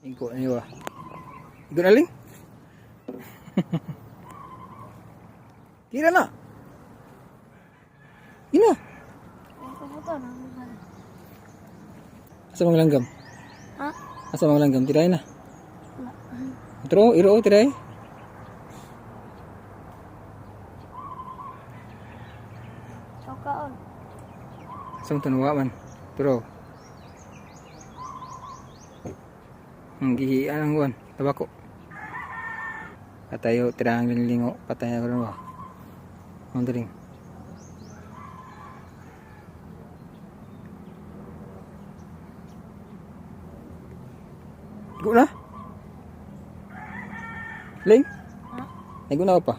Igo na ba? Igo na, Ling? Tira na. Ina. Ang kabuto na. Asa mga langgam? Ha? Asa mga langgam? Tiray na. Wala. Tro, iro, tiray. Chokaon. Asa mo tunuwa man? Tro. Ang gihian ang kuwan. Tabako. Patayo, tira ang lingo. Patay ako rin ba? Ang daling. Go na? Ling? Ha? Ay, na pa.